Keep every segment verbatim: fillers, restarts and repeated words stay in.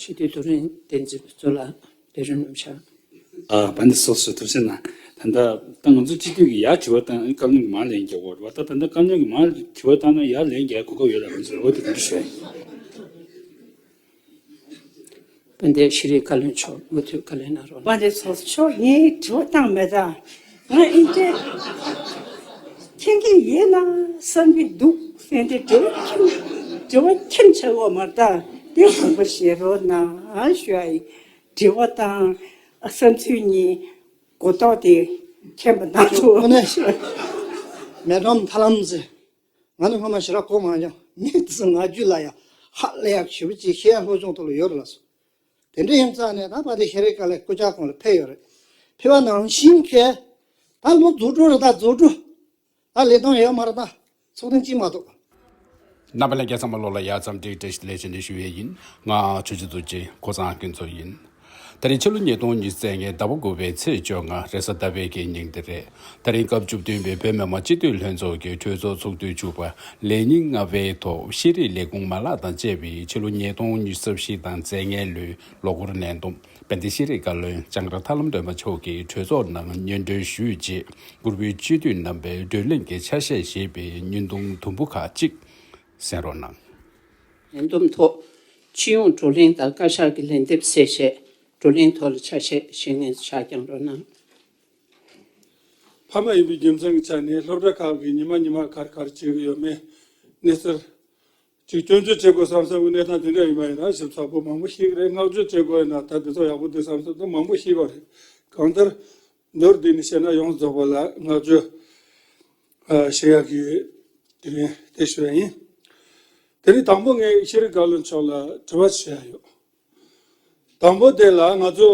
སྤྱི་འཐུས་རྡོ་རིང་བསྟན་འཛིན་ཕུན་ཚོགས་ལགས། ལས་རིམ་རྣམས་བཞག་ཨ། བན་དེ་སོ་སོ་ཐུགས་རྗེ་གནང་། ད་ལྟ་ད་ང་ཚོ་སྤྱི་འཐུས་ཀྱི་ཡར་དྲི་བ་བཏང་། བཀའ་བློན་གྱི་མར་ལན་རྒྱག་དགོས་རེད་བ། ད་ད་ལྟ་བཀའ་བློན་གྱི་མར་དྲི་བ་བཏང་ན་ཡར་ལན་རྒྱག་གོ་སྐབས་ཡོད་ལ། ང་ཚོ་འོ་དེ་ག་འདྲ་ཞུ་ཡ་ཡིན། བན་དེ་ཤེས་རིག་བཀའ་བློན་མཆོག་མུ་མཐུད་བཀའ་ལན་གནང་རོགས་གནང་། བན་དེ་སོ་སོ་མཆོག་ངས་དྲི་བ་བཏང་མེད་ད། ང་ཨིན་ཏེ་མཁྱེན་གྱི་ཡིན་ན་བསམ་གྱི་འདུག་ཟེར་ཏེ་དྲི་བ་ཁྱིམ་དྲི་བ་ཁྱིམ་ཆེ་བོ་མ་ད་དེ་དགོངས་པ་བཞེས་རོགས་གནང་ཞུ་ཡ་ཡིན། དྲི་བ་དང་བསམ་ཚུལ་གཉིས་གོ་རྟོགས་དེ་མཁྱེན་པ་གནང་རོགས་གནང་ཞུ་ཡ་ཡིན། མེ་ཀྲམ་ཐ་ལམ་ཟེར། ང་ནི་སྔོན་མ་ཞེ་དྲག་གོ་མ་མྱོང་། མི་དེ་ཚོ་ང་རྒྱུད་ལ་ཡང་ཧ་ལས་ཡག་ཞེ་པོ་ཅིག་ཤེས་ཡ་སློབ་སྦྱོང་ཐོག་ལ་ཡོད་རེད་ལགས་སོ། དེ་འདྲ་ཡིན་ཙང་ནས་ད་བན་དེ་ཤེས་རིག་བཀའ་བློན་སྐུ་ཕྱྭ་ཁོང་ལ་ཕེབས་ཡོད་རེད། ཕེབས་པ་ནང་བཞིན་གྱི་ད་ལོ་རྫོགས་འགྲོ་རེད། ད་རྫོགས་འགྲོ། ད་ལས་དོན་ཡོད་མ་རེད། ད་ཚོགས་ཐེངས་གཅིག་མ་གཏོགས། རྣམ་པ་ལྷན་རྒྱས་ཚང་མ་ལོ་ལ་ཡ་འཚམས་འདྲི་བཀྲ་ཤིས་བདེ་ལེགས་ཞུ་ནས་ཞུ་ཡས་ཡིན། ང་ཆོས་རྗེ་རྡོ་རྗེ་ཀོ་ཚང་ཀུན་རྫོབ་ཡིན། ད་རིང་ཕྱི་ལོ་ཉིས་སྟོང་ཉི་ཤུ་རྩ་ལྔའི་ཟླ་བ་དགུ་པའི་ཚེས་བཅོ་ལྔ་རེས་གཟའ་ཟླ་བའི་གི་ཉིན་དེ་རེད། ད་རིང་སྐབས་བཅུ་བདུན་པའི་བོད་མི་མང་སྤྱི་འཐུས་ལྷན་ཚོགས་ཀྱི་གྲོས་ཚོགས་ཚོགས་དུས་བཅུ་པ་ལས་ཉིན་ལྔ་པའི་ཐོག་ཤེས་རིག་ལས་ཁུངས་མ་ལག་དང་བཅས་པའི་ཕྱི་ལོ་ཉིས་སྟོང་ཉི་ཤུ་རྩ་བཞི་དང་རྩ་ལྔའི་ལོའི་ལོ་འཁོར་ནན་སྡོམ། དཔལ་ལྡན་ཤེས་རིག་བཀའ་བློན་ལྕང་ར་ཐར་ལམ་སྒྲོལ་མ་མཆོག་གིས་གྲོས་ཚོགས་ནང་སྙན་སྒྲོན་ཞུས་རྗེས། གུས་པའི་སྤྱི་འཐུས་རྣམ་པས་བགྲོ་གླེང་གི་ཆ་ཤས་ཞེས་པའི་བརྙན་ཐུང་དུམ་བུ་ཁག་ཅིག་གསན་རོགས་གནང་། ཉན་དུམ་ཐོག་སྤྱི་ཡོངས་བགྲོ་གླེང་དང་བཀའ་ཤག་གི་ལན་འདེབས་གསལ་བཤད། བགྲོ་གླེང་ཐོག་ལ་ཆ་ཤས་བཤད་མཁན་ཤག་ཀྱང་རོགས་གནང་། ཕ་མ་ཡིན་པའི་རྒྱུ་མཚན་གྱི་ཆ་ནས་སློབ་གྲྭ་ཁག་གིས་ཉི་མ་ཉི་མ་ག་རེ་ག་རེ་བྱེད་ཀྱི་ཡོད་མེད་གནས་ཚུལ་ཅིག་སྐྱོན་བརྗོད་བྱེད་དགོས་བསམ་བསམ་གྱི་གནས་སྟངས་དེ་འདྲ་ཡིན་པ་ཡིན་ན་ཞིབ་ཚགས་པོ་མང་པོ་ཤེས་ཀྱི་རེད། བསྔགས་བརྗོད་བྱེད་དགོས་ཡིན་ན་ད་དེ་ཚོ་ཡག་པོ་འདུག་བསམ་བསམ་དུ་མང་པོ་ཤེས་པ་རེད། གང་ལྟར་མདོར་བསྡུས་ནས་བཤད་ན་ཡོངས་རྫོགས་པ་ལ་བསྔགས་བརྗོད་ཨ་ཞུ་ཡག་གི་དེ་རིང་དེ་ཞུ་ཡ་ཡིན། དེ་རིང་དང་པོ་ངས་ཤེས་རིག་བཀའ་བློན་མཆོག་ལ་དྲི་བ་ཞུ་ཡ་ཡོད། དང་པོ་དེ་ལ་ང་ཚོ་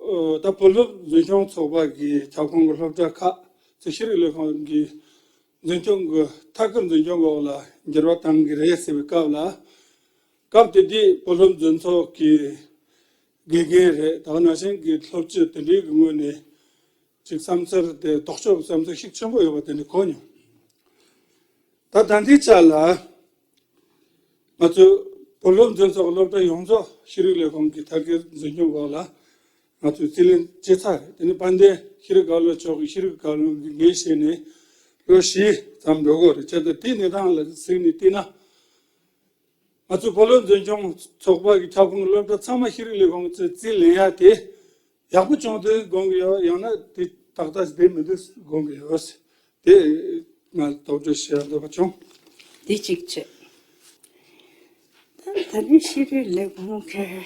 ཨ་ད་བོད་སློབ་འཛིན་སྐྱོང་ཚོགས་པ་གི་ཁྱབ་ཁོངས་ཀྱི་སློབ་གྲྭ་ཁག་ཚོ་ཤེས་རིག་ལས་ཁུངས་ཀྱི་འཛིན་སྐྱོང་གི་ཐད་ཀར་འཛིན་སྐྱོང་འོག་ལ་འགྱུར་བ་བཏང་གི་རེད་ཟེར་བའི་སྐབས་ལ། སྐབས་དེ་དུས་བོད་སློབ་འཛིན་ཚོགས་ཀྱི་དགེ་རྒན་རེད། ད་ག་ནང་བཞིན་གྱི་སློབ་སྤྱི་དེ་འདྲའི་གི་ངོས་ནས་ཅིག་བསམ་ཚུལ་དེ་ལྡོག་ཕྱོགས་བསམ་ཚུལ་ཤུགས་ཆེན་པོ་ཡོད་པ་དེ་འདྲ་གོ་མྱོང་། ད་ད་ལྟའི་ཆ་ལ་ང་ཚོའི་བོད་སློབ་འཛིན་ཚོགས་སློབ་གྲྭ་ཡོངས་རྫོགས་ཤེས་རིག་ལས་ཁུངས་ཀྱི་ཐད་ཀའི་འཛིན་སྐྱོང་འོག་ལ་ང་ཚོས་རྩིས་ལེན་བྱས་ཚར་རེད། དེ་ནས་དཔལ་ལྡན་ཤེས་རིག་བཀའ་བློན་མཆོག་གིས་ཤེས་རིག་བཀའ་བློན་གྱི་འགན་བཞེས་ནས་ལོ་བཞི་ཙམ་འགྲོ་གི་ཡོད་རེད། བྱས་ཙང་དེའི་གནས་སྟངས་ལ་གཟིགས་ནས་བལྟས་ན། ང་ཚོའི་བོད་སློབ་འཛིན་སྐྱོང་ཚོགས་པ་གི་ཁྱབ་ཁོངས་སློབ་གྲྭ་ཚང་མ་ཤེས་རིག་ལས་ཁུངས་ཀྱིས་རྩིས་ལེན་ཡ་དེ་ཡག་པོ་བྱུང་འདུག་དགོངས་ཀྱི་ཡོད། ཡང་ན་དེ་ཏག་ཏག་བསྡད་མི་འདུག་དགོངས་ཀྱི་ཡོད། དེ་ང་དོགས་འདྲི་བྱེད་ཡ་འདོད་པ་བྱུང་། དེ་གཅིག་བྱས། ད་ད་ནི་ཤེས་རིག་ལས་ཁུངས་ཀྱི་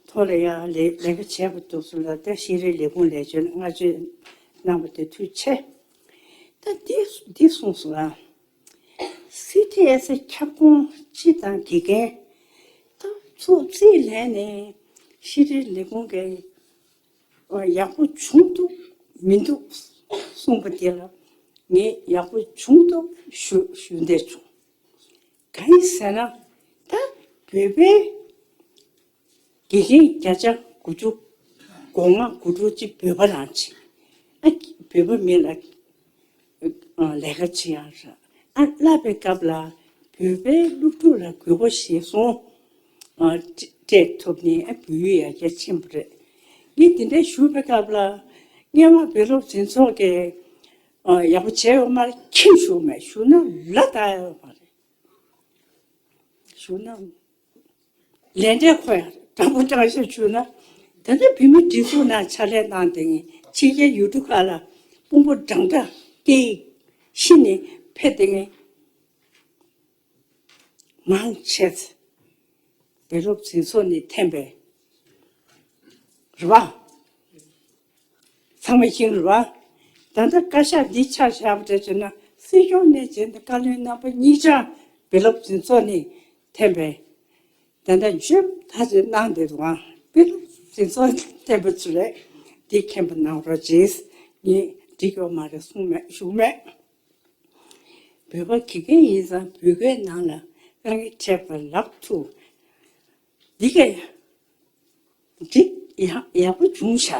ཐོག་ལ་ཡང་ལས་ལས་ཀ་བྱས་པ་འདུག་སོང་ལ། ད་ཤེས་རིག་ལས་ཁུངས་ལས་བྱེད་ལ་བསྔགས་བརྗོད་གནང་བ་དེ་ཐུགས་རྗེ་ཆེ། ད་འདི་འདི་གསུངས་སོང་ཨ། སི་ཊི་ཨེ་སི་ཁྱབ་ཁོངས་སྤྱི་དང་དགེ་རྒན་ད་ཚོ་རྩིས་ལེན་ནས་ཤེས་རིག་ལས་ཁུངས་ཀྱི་ཡག་པོ་བྱུང་འདུག་མི་འདུག་གསུངས་པ་དེ་ལ་ངས་ཡག་པོ་བྱུང་འདུག་ཞུ་ཞུ་འདོད་བྱུང་། གང་ཡིན་ཟེར་ན་ད་བོད་པའི་དགེ་རྒན་བརྒྱ་ཆ་དགུ་བཅུ་གོ་ལྔ་དགུ་དྲུག་ཅིག་བོད་པ་རང་ཅིག་ཨ་བོད་པ་མི་ལ་ཨ་ལས་ཀ་བྱེད་ཡག་ར་ཨ་བསླབ་པའི་སྐབས་ལ་བོད་པའི་སློབ་ཕྲུག་ལ་དགོས་མཁོ་གཞིར་བཟུང་ཨ་སྤྲད་ཐུབ་ནས་ཨ་བོད་ཡིག་ཡར་རྒྱས་ཕྱིན་པ་རེད། ངས་དེ་འདྲ་ཞུ་བའི་སྐབས་ལ་སྔོན་མ་བོད་སློབ་འཛིན་ཚོགས་ཀྱིས་ཨ་ཡག་པོ་བྱས་ཡོད་མ་རེད། ཁྱིམ་ཞུ་མེད་ཞུ་ན་ལ་ད་ཡོད་མ་རེད། ཞུ་ན། ལས་འབྲས་ཁོ་ཡང་དྲང་པོ་དྲང་བཞག་ཞུ་ན། ད་ལྟ་བོད་མི་སྒྲིག་འཛུགས་ནང་ཕྱག་ལས་གནང་བསྡད་མཁན་ཕྱི་རྒྱལ་ཡུལ་གྲུ་ཁག་ལ་དཔོན་པོ་འདྲ་འདྲ་སྐད་ཡིག་ཤེས་ནས་ཕེབས་བསྡད་མཁན་མང་ཆེ་བོད་སློབ་འཛིན་ཚོགས་ནས་འཐེན་པའི་རེད་བ། ཚང་མ་ཤེས་རེད་བ། ད་ལྟ་བཀའ་ཤག་འདི་ཆ་བཞག་པ་འདྲ་བྱས་ན་སྲིད་སྐྱོང་ནས་བྱས་ནས་བཀའ་བློན་རྣམ་པ་གཉིས་ཆ་བོད་སློབ་འཛིན་ཚོགས་ནས་འཐེན་པའི། ད་ལྟ་འཇོན་ཐག་ཆོད་གནང་བསྡད་འདུག་ཨང་། བོད་སློབ་འཛིན་ཚོགས་འཐེན་པ་ཚོ་རེད། འདི་མཁྱེན་པ་གནང་རོགས་གྱིས། ངས་འགྲིག་ཡོད་མ་རེད་གསུངས་མེད་ཞུ་མེད། བོད་པ་དགེ་རྒན་ཡིན་ཙང་བོད་སྐད་ནང་ལ་དཀའ་ངལ་འཕྲད་པ་ལབ་ཐུབ། འདི་ག་འགྲིག་ཡག་ཡག་པོ་བྱུང་ཤག་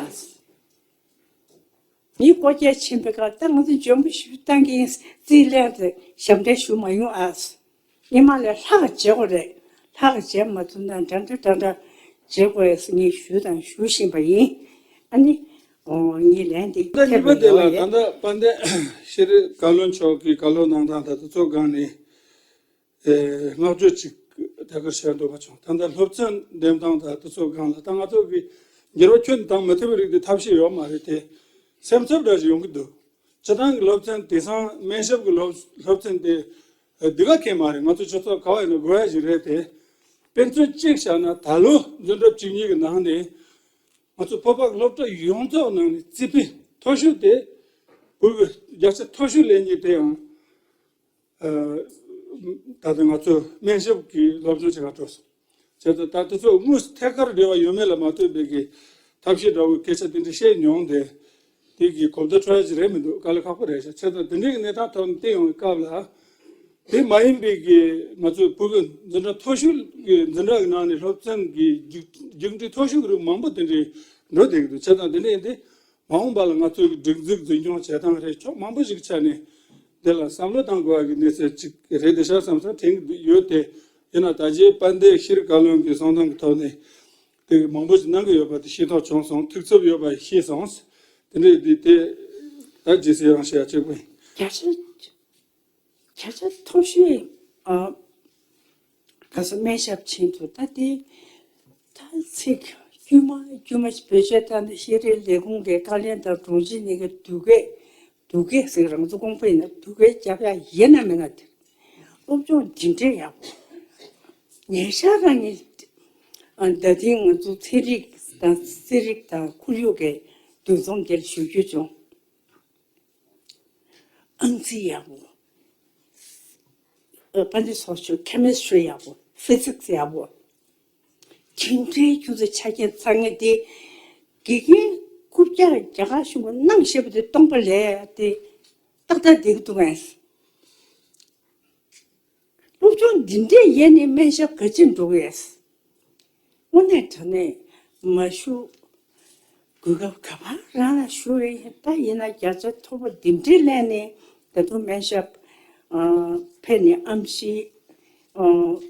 ངས་སྐོར་སྐྱོད་ཕྱིན་པའི་སྐབས་ད་ང་ཚོ་འཇོན་པོ་ཞིག་བཏང་གི་ཡིན། རྩིས་ལེན་དེ་ཞབས་འདྲེན་ཞུ་མ་ཡོང་ཨ། སྔོན་མ་ལས་ལྷག་བྱེད་དགོས་རེད། ལྷག་བྱེད་མ་ཐུབ་ན་འདྲ་འདྲ་འདྲ་འདྲ་བྱེད་དགོས་ངས་ཞུས་དང་ཞུ་བཞིན་པ་ཡིན། ཨ་ནི། ངས་ལན་འདི་ད་གཉིས་པ་དེ་ལ་ད་ལྟ་དཔལ་ལྡན་ཤེས་རིག་བཀའ་བློན་མཆོག་གིས་བཀའ་སློབ་གནང་སྟངས་དང་དེ་ཚོ་སྒང་ནས་བསྔགས་བརྗོད་ཅིག་དེ་གར་བྱས་འདུག་པ་བྱུང་། ད་ལྟ་སློབ་ཚན་འདེམས་སྟངས་དང་དེ་ཚོ་སྒང་ལ་ད་ང་ཚོ་གི་འགྱུར་བ་ཁྱོན་ནས་བཏང་མི་ཐུབ་པའི་རིགས་དེ་ཐབས་ཤེས་ཡོད་མ་རེད་དེ། སེམས་འཚབ་འདྲ་ཞིག་ཡོང་གི་འདུག་སྤྱི་བཏང་གི་སློབ་ཚན་དེང་སང་སྨན་ཞབས་ཀྱི་སློབ་སློབ་ཚན་དེ་འདི་ག་གལ་མ་རེད། ང་ཚོ་སྤྱི་ཚོགས་ག་བ་ཡིན་ན་དགོས་ཡ་ཞིག་རེད་དེ། དཔེ་མཚོན་གཅིག་བཞག་ན་ད་ལོ་འཛིན་གྲྭ་བཅུ་གཉིས་ཀྱི་ནང་ནས་ང་ཚོ་བོད་པ་སློབ་གྲྭ་ཡོངས་རྫོགས་ནང་ནས་རྩིས་ཕན་མཐོ་ཤོས་དེ་བོད་ཀྱི་རྒྱལ་ས་མཐོ་ཤོས་ལས་གཉིས་དེ་ཡང་ད་ལྟ་ང་ཚོ་སྨན་ཞབས་ཀྱི་སློབ་སྦྱོང་བྱེད་ག་འགྲོ་སོང་། བྱས་ཙང་ད་དེ་ཚོ་དངོས་སུ་ཐད་ཀར་འབྲེལ་བ་ཡོད་མེད་ལ་མ་ལྟོས་པའི་གི་ཐབས་ཤེས་འདྲ་བོའི་སྐད་ཆ་དེ་འདྲ་བཤད་མྱོང་དེ། དེ་གི་གོ་བརྡ་འཕྲོད་ཡ་ཅིག་རེད་མི་འདུག་དཀའ་ལས་ཁག་པོ་རེད་ཤག་བྱས་ཙང་དེ་འདྲའི་གི་གནས་སྟངས་ཐོག་ནས་བལྟས་ཡོང་བའི་སྐབས་ལ། དེ་མ་ཡིན་པའི་གི་ང་ཚོའི་བོད་ཀྱི་འཛིན་གྲྭ་མཐོ་ཤོས་ཀྱི་འཛིན་གྲྭ་གི་ནང་ནས་སློབ་ཚན་གྱི་རྒྱུགས་རྒྱུགས་འབྲས་མཐོ་ཤོས་ཀྱི་རིགས་མང་པོ་དེ་འདྲའི་འགྲོ་བསྡད་ཀྱི་འདུག་བྱས་ཙང་དེ་འདྲ་ཡིན་དུས། མ་འོངས་པ་ལ་ང་ཚོའི་སྒྲིག་འཛུགས་འཛིན་སྐྱོང་བྱེད་སྟངས་རེད། ཕྱོགས་མང་པོ་ཞིག་ཆ་ནས་དེ་ལ་བསམ་བློ་གཏང་དགོས་པ་གི་གནས་ཚུལ་ཅིག་རེད་དེ་ཤག་བསམ་བསམ་དྲན་གྱི་ཡོད་དེ། ཡིན་ན་ད་རྗེས་དཔལ་ལྡན་ཤེས་རིག་བཀའ་བློན་གྱི་གསུང་སྟངས་ཀྱི་ཐོག་ནས་དེ་མང་པོ་ཞིག་གནང་གི་ཡོད་པ་དེ་ཤེས་རྟོགས་བྱུང་སོང་། ཐུགས་འཚབ་ཡོད་པ་ཤེས་སོང་། དེ་འདྲས་དེ་དེ་ད་རྗེས་སུ་ཡང་བཤད་ཡ་གཅིག་པུ་ཡིན། བརྒྱ་ཆ་བརྒྱ་ཆ་མཐོ་ཤོས་ཨ། ག་ས་སྨན་ཞབས་ཆེན་དུ་ད་དེ་ད་ཚིག་དཀྱུས་མ་དཀྱུས་མ་བེད་སྤྱོད་བཏང་ན་ཤེས་རིག་ལས་ཁུངས་ཀྱི་བཀའ་བློན་དང་དྲུང་ཆེ་གཉིས་ཀ་སྡུག་སྐད་སྡུག་སྐད་ཟེར། རང་ཚོ་ཁོང་པ་ཡིན་ན་སྡུག་སྐད་རྒྱབ་ཡ་ཡིན་ན་མིན་ན་དེ་སློབ་སྦྱོང་འདི་འདྲའི་ཡག་པོ་ཉེ་ཆར་རང་ཉིད་ད་ཐེངས་ང་ཚོ་ཚན་རིག་དང་རྩིས་རིག་དང་ཁོར་ཡུག་གི་འདུ་འཛོམས་དེར་ཞུགས་རྒྱུ་བྱུང་། ཨང་རྩིས་ཡག་པོ། ཨ་དཔལ་ལྡན་ཚོགས་གཙོ་ཁེ་མི་སི་ཊི་རི་ཡག་པོ། ཕི་ཛིག་སི་ཡག་པོ། ཇི་འདྲའི་ཁྱོད་ཚོ་ཆ་རྐྱེན་ཚང་ངེ་དེ། དགེ་རྒན་རྐུབ་བཀྱག་རྒྱ་གར་གཞུང་གི་གནང་བཞེས་པ་དེ་སྟོང་པ་ལས་དེ་ཏག་ཏག་བསྡད་ཀྱི་འདུག་ངས། སློབ་སྦྱོང་འདི་འདྲས་ཡས་ནས་སྨན་ཞབས་ག་ཅི་འགྲོ་གི་ཡས། དངོས་གནས་དྲང་གནས་མ་ཞུ། གོ་སྐབས་ག་པར་རང་ལ་ཞུ་རེ་ཡིན། ད་ཡིན་ན་བརྒྱ་ཆ་མཐོ་པོ་འདི་འདྲས་ལེན་ནས་ད་དུང་སྨན་ཞབས་ཨ་ཕེབས་ནས་ཨེམ་ཆི་ཨ་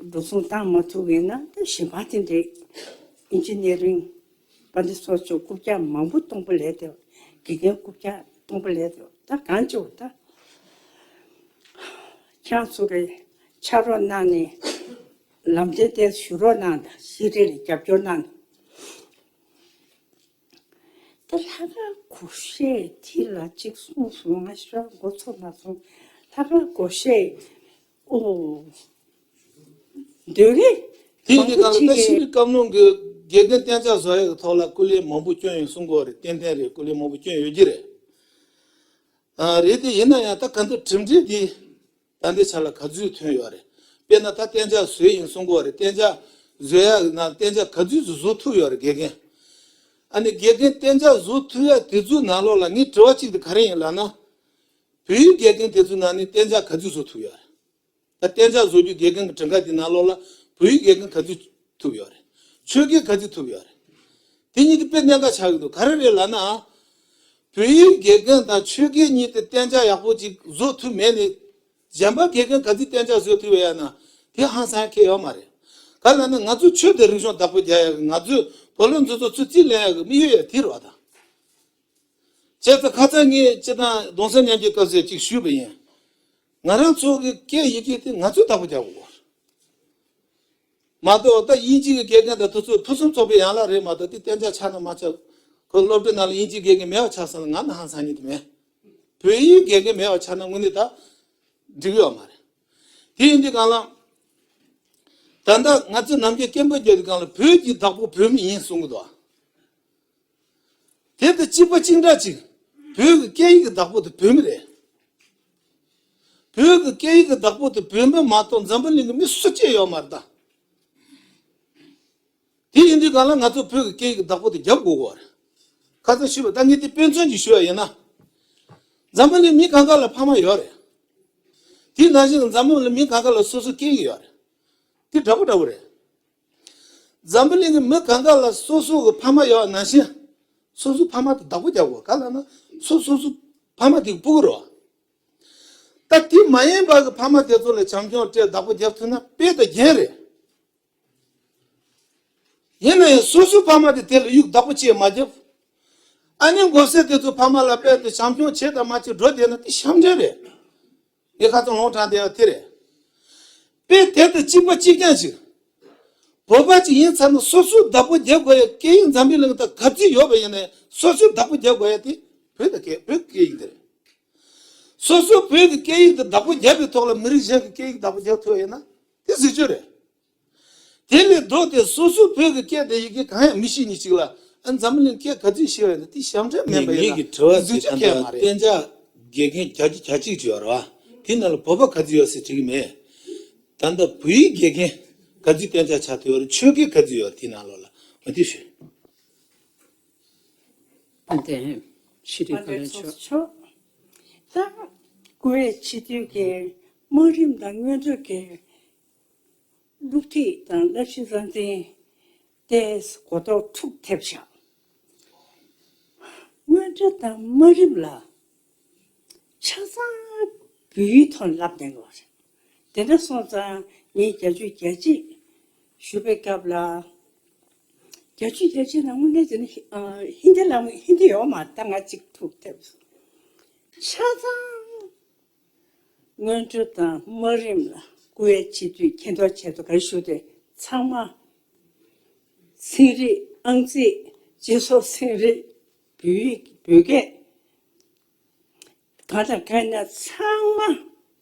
འགྲོ་སོང་བཏང་མ་ཐུབ་ཡིན་ན་ད་གཞན་པ་དེ་འདྲས་ཨིན་ཇི་ནི་ཡ་རིང་དཔལ་ལྡན་ཚོགས་གཙོ་རྐུབ་བཀྱག་མང་པོ་སྟོང་པ་ལས་དེ་དགེ་རྒན་རྐུབ་བཀྱག་སྟོང་པ་ལས་དེ་ད་གང་བྱེད་ད། ཁྱེད་ཚོ་གི་ཕྱག་རོགས་གནང་ནས་ལམ་སྟོན་དེ་ཞུ་རོགས་གནང་དང་། ཤེས་རིག་ལ་རྒྱབ་སྐྱོར་གནང་དང་། ད་ལྷག་དཀར་སྒོར་གཞས་དེ་ལ་གཅིག་གསུངས་སོང་། ང་ཞོགས་མགོ་ཚོད་མ་སོང་། ལྷག་དཀར་སྒོར་གཞས་ཨོ་འདོད་རེད། དེ་ཡིན་དུས་གང་ལ་ད་ཤེས་རིག་བཀའ་བློན་གྱི་དགེ་རྒན་གཏན་འཇགས་བཟོ་ཡག་གི་ཐོག་ལ་སྐུ་ལས་མང་པོ་བསྐྱོན་ཡོད་གསུང་གི་ཡོད་རེད། ཏན་ཏན་རེད། སྐུ་ལས་མང་པོ་བསྐྱོན་ཡོད་ཀྱི་རེད། ཨ་རེད་དེ་ཡིན་ན་ཡང་ད་ག་འདི་གྲུབ་འབྲས་དེ་ད་ལྟའི་ཆ་ལ་ག་ཚོད་ཐོན་ཡོད་རེད། དཔེར་ན་ད་གཏན་འཇགས་བཟོས་ཡིན་གསུང་གི་ཡོད་རེད། གཏན་འཇགས་བཟོ་ཡག་ན་གཏན་འཇགས་ག་ཚོད་བཟོ་ཐུབ་ཡོད་རེད་དགེ་རྒན། ཨ་ནི་དགེ་རྒན་གཏན་འཇགས་བཟོ་ཐུབ་ཡག་དེ་ཚོའི་ནང་ལོགས་ལ་ངའི་དྲི་བ་གཅིག་དེ་ག་རེ་ཡིན་ལབ་ན། བོད་ཡིག་དགེ་རྒན་དེ་ཚོའི་ནང་ནས་གཏན་འཇགས་ག་ཚོད་བཟོ་ཐུབ་ཡོད་རེད། ད་གཏན་འཇགས་བཟོ་རྒྱུ་དགེ་རྒན་གྱི་གྲངས་ཀ་དེ་ནང་ལོགས་ལ་བོད་ཡིག་དགེ་རྒན་ག་ཚོད་ཐུབ་ཡོད་རེད། ཆོས་དགེ་ག་ཚོད་ཐུབ་ཡོད་རེད། དེ་གཉིས་དེ་དཔེ་གནད་འགག་ཆགས་ཀྱི་འདུག་ག་རེ་རེད་ལབ་ན། བོད་ཡིག་དགེ་རྒན་དང་ཆོས་དགེ་གཉིས་དེ་གཏན་འཇགས་ཡག་པོ་ཅིག་བཟོ་ཐུབ་མེད་ནས། གཞན་པ་དགེ་རྒན་ག་ཚོད་གཏན་འཇགས་བཟོ་ཐུབ་ཡོད་ཡ་ན་དེ་ཧང་སང་ཁེལ་ཡོད་མ་རེད། ག་ལབ་ན་ང་ཚོ་ཆོས་དང་རིག་གཞུང་བདག་པོ་རྒྱག་ཡག་གི། ང་ཚོས་བུ་ལོན་འཛིན་ཚོགས་ཚུར་རྩིས་ལེན་ཡག་གི་དམིགས་ཡུལ་ཡ་དེ་རེད་བ་ད། བྱས་ཙང་ཁ་སང་ངས་སྤྱིར་བཏང་གདུང་སེམས་མཉམ་སྐྱེད་སྐབས་སུ་ཅིག་ཞུས་པ་ཡིན། ང་རང་ཚོ་གི་སྐད་ཡི་གེ་དེ་ང་ཚོས་བདག་པོ་རྒྱག་དགོས། མ་གཏོགས་ད་དབྱིན་ཇི་གི་དགེ་རྒན་དང་དེ་ཚོ་ཕུན་སུམ་ཚོགས་པའི་ཡན་ལག་རེད་མ་གཏོགས་དེ་གཏན་འཇགས་ཆགས་ན་མ་ཆགས། ཁོ་སློབ་གྲྭ་ནང་ལ་དབྱིན་ཇི་དགེ་རྒན་མེད་པ་ཆགས་སོང་ན་ང་ནི་ཧང་སང་ཉིད་དུ་མེད། བོད་ཡིག་དགེ་རྒན་མེད་པ་ཆགས་ན་དངོས་གནས་ད་འགྲིག་ཡོད་མ་རེད། དེ་ཡིན་དུས་གང་ལ། ད་ལྟ་ང་ཚོ་ནམ་རྒྱུན་སྐད་འབོད་རྒྱག་དུས་གང་ལ་བོད་ཀྱི་བདག་པོ་བོད་མི་ཡིན་གསུང་གི་འདུག་དེ་དང་གཅིག་པ་གཅིག་འདྲ་ཅིག་བོད་ཀྱི་སྐད་ཡིག་གི་བདག་པོ་དེ་བོད་མི་རེད། བོད་ཀྱི་སྐད་ཡིག་གི་བདག་པོ་དེ་བོད་མི་མ་གཏོགས་འཛམ་བུ་གླིང་གི་མི་སུ་གཅིག་ཡོད་མ་རེད་ད། དེ་ཡིན་དུས་གང་ལ་ང་ཚོ་བོད་ཀྱི་སྐད་ཡིག་གི་བདག་པོ་དེ་རྒྱབ་དགོས་ཀྱི་རེད། ཁ་སང་ཞུས་པ་ད་ངས་དེ་དཔེ་མཚོན་ཅིག་ཞུ་ཡ་ཡིན་ན། འཛམ་བུ་གླིང་མི་གང་ག་ལ་ཕ་མ་ཡོད་རེད། དེ་ནང་བཞིན་འཛམ་བུ་གླིང་མི་གང་ག་ལ་སོ་སོའི་སྐད་ཡིག་ཡོད་རེད། དེ་འདྲ་པོ་འདྲ་པོ་རེད། འཛམ་བུ་གླིང་གི་མི་གང་ག་ལ་སོ་སོ་གི་ཕ་མ་ཡོད་ནང་བཞིན། སོ་སོའི་ཕ་མ་དེ་བདག་པོ་རྒྱག་དགོས། ག་ལབ་ན་སོ་སོ་སོའི་ཕ་མ་དེ་གི་སྤུ་གུ་རེད་བ། ད་དེ་མ་ཡིན་པ་གི་ཕ་མ་དེ་ཚོ་ལ་བྱམས་སྐྱོང་སྤྲད་བདག་པོ་རྒྱབ་ཐུབ་ན་དཔེ་དང་རྒྱན་རེད། ཡིན་ན་ཡང་སོ་སོའི་ཕ་མ་དེ་དེ་ལ་ཡིག་བདག་པོ་བྱས་མ་བརྒྱབ། ཨ་ནི་མགོ་སེར་དེ་ཚོ་ཕ་མ་ལ་དཔེ་དེ་བྱམས་སྐྱོང་བྱས་དང་མ་བྱས་འགྲོ་བསྡད་ན་དེ་ཞབས་འདྲེན་རེད། ངས་ཁ་སང་ལུང་དྲངས་བསྡད་ཡ་དེ་རེད། དཔེ་དེ་དང་གཅིག་པ་གཅིག་རྐྱང་ཞིག་བོད་པ་ཅིག་ཡིན་ཚར་ན་སོ་སོའི་བདག་པོ་རྒྱག་དགོས་ཡ། སྐད་ཡིག་འཛམ་བུའི་གླིང་དང་ག་ཚོད་ཡོད་པ་ཡིན་ནའི་སོ་སོའི་བདག་པོ་རྒྱག་དགོས་ཡ་དེ་བོད་དང་སྐད་བོད་སྐད་ཡིག་དེ་རེད། སོ་སོའི་བོད་ཀྱི་སྐད་ཡིག་དེ་བདག་པོ་རྒྱབ་པའི་ཐོག་ལ་མི་རིགས་གཞན་གྱི་སྐད་ཡིག་བདག་པོ་རྒྱག་ཐུབ་པ་ཡིན་ན་དེ་གཟི་བརྗིད་རེད། དེ་ལས་ལྡོག་སྟེ་སོ་སོའི་བོད་ཀྱི་སྐད་དང་ཡི་གེ་གང་ཡང་མི་ཤེས་མཁན་ཅིག་ལ་ཨ་འཛམ་བུ་གླིང་སྐད་ག་ཚོད་ཤེས་པ་ཡིན་ན་དེ་ཞབས་འདྲེན་མིན་པ་ངེད་ཡིན་ན་ཀྱི་དྲི་བ་གཟི་དེ་བརྗིད་ད་ཁྱད་ལྟ་མ་རེད། གཏན་འཇགས་དགེ་རྒན་བརྒྱ་ཆ་བརྒྱ་ཆ་གཅིག་བརྗོད་ར་བ། དེ་ནང་ལ་བོད་པ་ག་ཚོད་ཡོད་ཟེར་དྲི་གི་མེད། ད་ལྟ་བོད་ཡིག་དགེ་རྒན་ག་ཚོད་གཏན་འཇགས་ཆགས་ཐུབ་ཡོད་རེད། ཆོས་དགེ་ག་ཚོད་ཡོད་དེ་ནང་ལོགས་ལ་འོ་དེ་ཞུ། ཨ་འདི་ཤེས་རིག་བཀའ་བློན་མཆོག་ད་བཀུར་འོས་སྤྱི་འཐུས་ཀྱི་དམག་རིམ་དང་སྔོན་འགྲོ་གི་སློབ་ཁྲིད་དང་བསླབ་གཞི་རྩ་འཛིན་ཏེ་གོ་རྟོགས་འཁྲུག་ཐེབས་བཞག་སྔོན་འགྲོ་དང་དམའ་རིམ་ལ་ཆ་ཚང་བོད་ཡིག་ཐོག་བསླབ་བསྡད་ཡོད་རེད། དེ་འདྲ་སོང་ཙང་ངས་བརྒྱ་ཆ་བརྒྱ་གཅིག་ཞུ་བའི་སྐབས་ལ། བརྒྱ་ཆ་བརྒྱ་གཅིག་ནང་དངོས་གནས་བྱས་ན་ཧི་ཨ་ཧིན་དི་ལ་ཧིན་དི་ཡོད་མ་རེད། ད་ང་གཅིག་ཐུག་ཐེབས་སོང་། ཆ་ཚང་སྔོན་འགྲོ་དང་དམའ་རིམ་ལ་བཀུར་འོས་སྤྱི་འཐུས་མཁྱེན་རྟོགས་ཆེད་དུ་ག་རེ་ཞུ་དེ་ཚང་མ་ཚན་རིག་ཨང་རྩིས་སྤྱི་ཚོགས་ཚན་རིག་བོད་ཡིག་བོད་སྐད་གང་དང་གང་ན་ཚང་མ་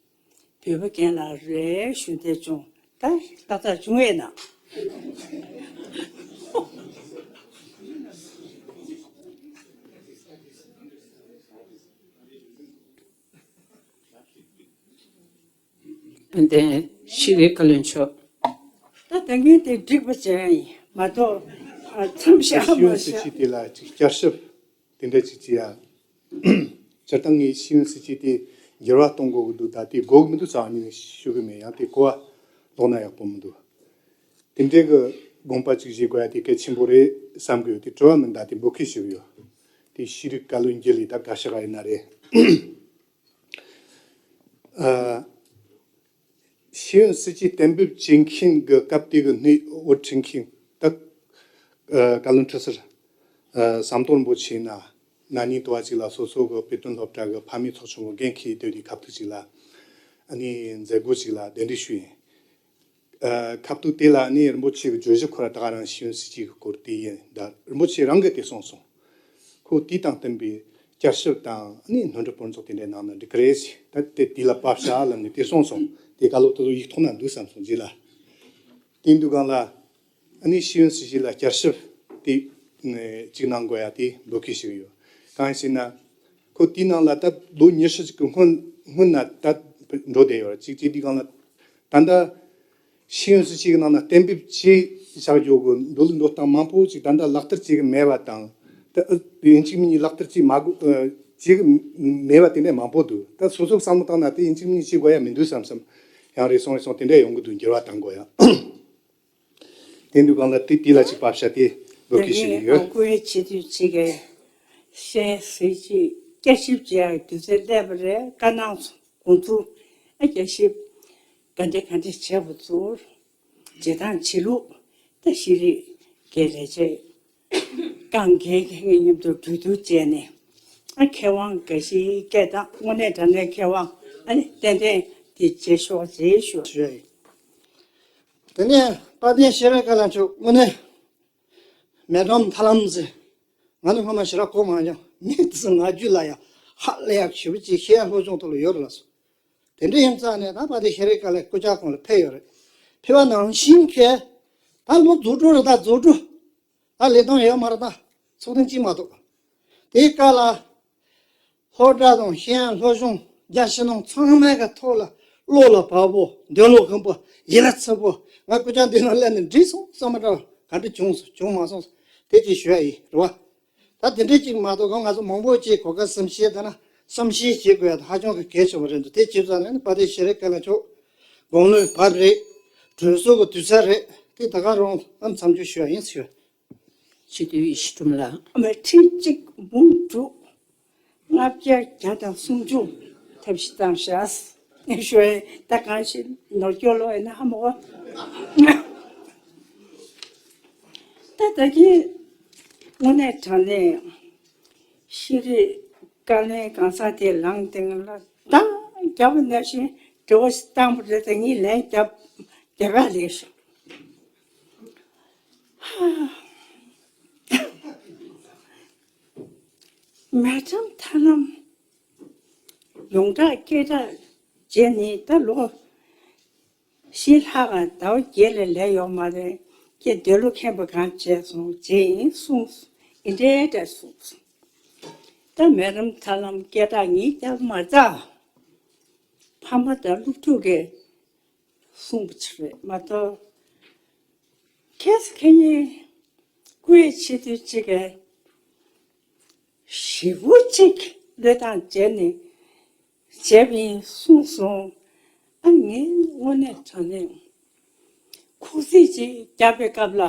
བོད་པ་རྒན་ལགས་རེད་ཞུ་འདོད་བྱུང་། ད་ཏག་ཏག་བྱུང་ཡས་ན། ཏན་ཏན་ཤེས་རིག་བཀའ་བློན་མཆོག་ད་ད་ངས་དེ་འགྲིག་པ་བྱས་ཡིན་མ་གཏོགས་ཨ་མཚམས་བཞག་མ་ཤེས་ཡོན་སྲིད་བཞག་བྱུས་དེ་ལ་ཅིག་བསྐྱར་ཞིབ་དེ་འདྲ་ཅིག་བྱེད་ཡ། སྤྱིར་བཏང་ངས་ཤེས་ཡོན་སྲིད་བྱུས་དེ་འགྱུར་བ་གཏོང་དགོས་ཀྱི་འདུག་ད་དེ་དགོས་ཀྱི་མི་འདུག་ཟེར་བ་ནི་ཞུ་གི་མེད། ཡང་དེ་གོ་བ་ལོག་ན་ཡག་པོ་མི་འདུག་དེ་འདྲའི་གི་དགོངས་པ་ཅིག་བཞེས་དགོས་ཡ་དེ་གལ་ཆེན་པོ་རེད་བསམ་གི་ཡོད། དེ་དྲི་བ་མིན་ད་དེ་འབོད་སྐུལ་ཞུ་གི་ཡོད། དེ་ཤེས་རིག་བཀའ་བློན་རྒྱུད་ལས་ད་དགའ་ཤག་ཡིན་ན་རེད། ཨ། ཤེས་ཡོན་སྲིད་བྱུས་གཏན་འབེབས་བྱེད་མཁན་གྱི་སྐབས་དེ་གི་སྣེ་དབུ་ཁྲིད་མཁན་ད་ཨ་བཀའ་བློན་ཁྲི་ཟུར་ཨ་ཟམ་གདོང་རིན་པོ་ཆེ་ཡིན་ན་ན་ནིང་དུ་བ་ཅིག་ལ་སོ་སོ་གི་དཔེ་སྟོན་སློབ་གྲྭ་གི་ཕ་མའི་ཚོགས་ཆུང་གི་འགན་འཁྱེར་སྡོད་དུས་ཁ་ཐུག་ཅིག་ལ་ཨ་ནི་མཛད་སྒོ་ཅིག་ལ་གདན་འདྲེན་ཞུས་ཡིན། ཨ་ཁ་ཐུག་དེ་ལ་ཨ་ནི་རིན་པོ་ཆེ་གི་བརྗོད་གཞི་ཁོ་ར་ད་ག་རང་ཤེས་ཡོན་སྲིད་བྱུས་ཀྱི་སྐོར་དེ་ཡིན། ད་རིན་པོ་ཆེ་རང་གིས་དེ་གསུངས་སོང་། ཁོ་དེ་དང་བསྟུན་པའི་བསྐྱར་ཞིབ་དང་ཨ་ནི་སྣོན་འཕྲི་སྤོར་ཚོགས་དེ་འདྲ་གནང་ན་འགྲིག་གི་རེད་ཟེར། ད་དེ་དེ་ལ་བབས་ཤག་ལབ་ནས་དེ་གསུངས་སོང་། དེ་བཀའ་སློབ་དེ་ཚོ་ཡིག་ཐོག་ན་འདུག་བསམ་སོང་རྗེས་ལ། དེ་འདུག་གང་ལ་ཨ་ནི་ཤེས་ཡོན་སྲིད་བྱུས་ལ་བསྐྱར་ཞིབ་དེ་ཅིག་གནང་དགོས་ཡ་དེ་འབོད་སྐུལ་ཞུ་གི་ཡོད། གང་ཡིན་ཟེར་ན། ཁོ་དེའི་ནང་ལ་ད་ལོ་ཉི་ཤུ་ཅིག་གི་སྔོན་སྔོན་ན་ད་འགྲོ་བསྡད་ཡོད་རེད། ཅིག་ཅིག་དེའི་སྒང་ལ་ད་ལྟ་ཤེས་ཡོན་སྲིད་བྱུས་ཀྱི་ནང་ན་གཏན་འབེབས་བྱས་བཞག་ཡོད་གི་འགྲོ་ལུགས་འགྲོ་སྟངས་མང་པོ་ཅིག་ད་ལྟ་ལག་བསྟར་བྱེད་གི་མེད་པ་དང་། ད་ཨ་ཡིན་གཅིག་མིན་གཉིས་ལག་བསྟར་བྱེད་མ་དགོས་ཨ་བྱེད་གི་མེད་པ་དེ་འདྲ་མང་པོ་འདུག་ད་སོ་སོ་བསམ་བློ་བཏང་ན་དེ་ཡིན་གཅིག་མིན་གཉིས་བྱེད་དགོས་ཡ་མི་འདུག་བསམ་བསམ་ཡང་རེ་སོང་རེ་སོང་དེ་འདྲ་ཡོང་གི་འདུག་འགྱུར་བ་གཏང་དགོས་ཡ། དེ་འདུག་གང་ལ་དེ་དེ་ལ་ཅིག་བབས་ཤ་དེ་འབོད་སྐུལ་ཞུ་གི་ཡོད། ད་གིན་ཨང་ཀོའི་སྤྱི་འཐུས་གཅིག་གིས་ཤེས་གཟིགས་ཀྱིས་བསྐྱར་ཞིབ་བྱེད་ཡག་དུས་ཚོད་སླེབས་པ་རེད། བཀའ་གནང་སོང་། དགོངས་ཚུལ་ཨ་བསྐྱར་ཞིབ་ག་འདྲ་ག་འདྲ་བྱས་པ་ཚུར་བྱེད་སྟངས་བྱེད་ལུགས་ད་ཤེས་རིག་གི་ལས་བྱེད་རྐང་འགན་གྱི་མཉམ་དུ་གྲོས་བསྡུར་བྱས་ནས་ཨ་མཁས་དབང་འགའ་ཞིག་སྐད་བཏང་། དངོས་གནས་དྲང་གནས་མཁས་དབང་ཨ་ནི་ཏན་ཏན་དེ་བྱེད་ཤོག་ཅེས་ཞུ་ཞུ་ཡ་ཡིན། དེ་ནས་དཔལ་ལྡན་ཤེས་རིག་བཀའ་བློན་མཆོག་དངོས་གནས་མེ་སྒྲོན་ཐར་ལམ་ཟེར། ང་ནི་སྔོན་མ་ཞེ་དྲག་གོ་མ་མྱོང་། མི་དེ་ཚོ་ང་རྒྱུད་ལ་ཡང་ཧ་ལས་ཡག་ཞེ་པོ་ཅིག་ཤེས་ཡ་སློབ་སྦྱོང་ཐོག་ལ་ཡོད་རེད་ལགས་སོ། དེ་འདྲ་ཡིན་ཙང་ནས་ད་དཔལ་ལྡན་ཤེས་རིག་བཀའ་བློན་སྐུ་ཕྱྭ་ཁོང་ལ་ཕེབས་ཡོད་རེད། ཕེབས་པ་ནང་བཞིན་གྱི་ད་ལོ་རྫོགས་འགྲོ་རེད། ད་རྫོགས་འགྲོ། ད་ལས་དོན་ཡོད་མ་རེད། ད་ཚོགས་ཐེངས་གཅིག་མ་གཏོགས། དེའི་སྐབས་ལ་སློབ་གྲྭ་དང་ཤེས་ཡོན་སློབ་སྦྱོང་རྒྱ་ཆེ་ནང་ཚང་མའི་གི་ཐོག་ལ་བློ་ལ་བབ་པོ། འདོད་བློ་ཁེངས་པོ། ཡིད་ལ་ཚིམ་པོ། ང་སྐུ་ཕྱྭ་འདི་ནང་སླེབས་ནས་འགྲིག་སོང་བསམ་པ་འདྲ་བ་ག་འདྲ་བྱུང་སོང་བྱུང་མ་སོང་དེ་ཅིག་ཞུ་ཡ་ཡིན། རེད་བ། ད་དེ་འདྲ་ཅིག་མ་གཏོགས་ང་ཚོ་མང་པོ་ཅིག་གོ་སྐབས་གསུམ་བཤད་ད་ན་གསུམ་བཤད་བྱེད་དགོས་ཡ་ད་ཧ་ཅང་གི་གལ་ཆེ་བ་རེད་འདུག་དེ་བྱེད་ཙང་ནས་དཔལ་ལྡན་ཤེས་རིག་བཀའ་བློན་མཆོག་དགུང་ལོའི་བབ་རེད། གྲོས་ཚོགས་ཀྱི་དུས་ཚོད་རེད། དེ་ད་ག་རང་ཨ་མཚམས་འཇོག་ཞུ་ཡ་ཡིན་ཟེར། སྤྱི་འཐུས་ཡེ་ཤེས་སྒྲོལ་མ་ལགས། མི་ཁྲི་གཅིག་མུ་དྲུག་ལྔ་བརྒྱ་བརྒྱ་དང་སུམ་ཅུ་ཐབས་ཤེས་བཏང་ཤག་ཞུ་ཡ་ད་གང་ཞིག་ནོར་སྐྱོ་ལོ་ཡིན་ན་ཧ་མ་གོ། ད་ད་གིན་དངོས་གནས་དྲང་གནས་ཤེས་རིག་བཀའ་བློན་གང་ཟག་དེ་ལངས་སྟེང་ལ་ད་རྒྱབ་ནས་བཞིན་དྲི་བ་ཞིག་བཏང་པ་རེད། ད་ངས་ལན་རྒྱབ་རྒྱབ་ཡག་ལས་ཤིག་མེ་ཁྲམ་ཐར་ལམ་ཡོངས་གྲགས་སྐད་གྲགས་བྱས་ནས་ད་ལོ་ཤི་ལྷག་ག་ཟླ་བ་བརྒྱད་ལས་ལས་ཡོད་མ་རེད། ཁྱེད་འདོད་བློ་ཁེངས་པ་གང་བྱས་སོང་བྱས་ཡིན་གསུངས་སོང་། ཨེ་འདྲའི་འདྲ་གསུངས་སོང་། ད་མེ་ཁྲམ་ཐར་ལམ་སྐད་གྲགས་ངས་རྒྱབ་མ་རྩ། ཕ་མ་དང་སློབ་ཕྲུག་གིས་གསུངས་པ་ཅིག་རེད་མ་གཏོགས། ཁྱེད་ཁྱེད་གཉིས་སྐུའི་ཆེད་དུ་གཅིག་གིས་ཞེ་པོ་ཅིག་བློས་བཏང་བྱས་ནས་བྱས་པ་ཡིན་གསུངས་སོང་། ཨ་ངས་དངོས་གནས་དྲང་གནས་ཁུག་རྩིས་ཅིག་བརྒྱབ་པའི་སྐབས་ལ།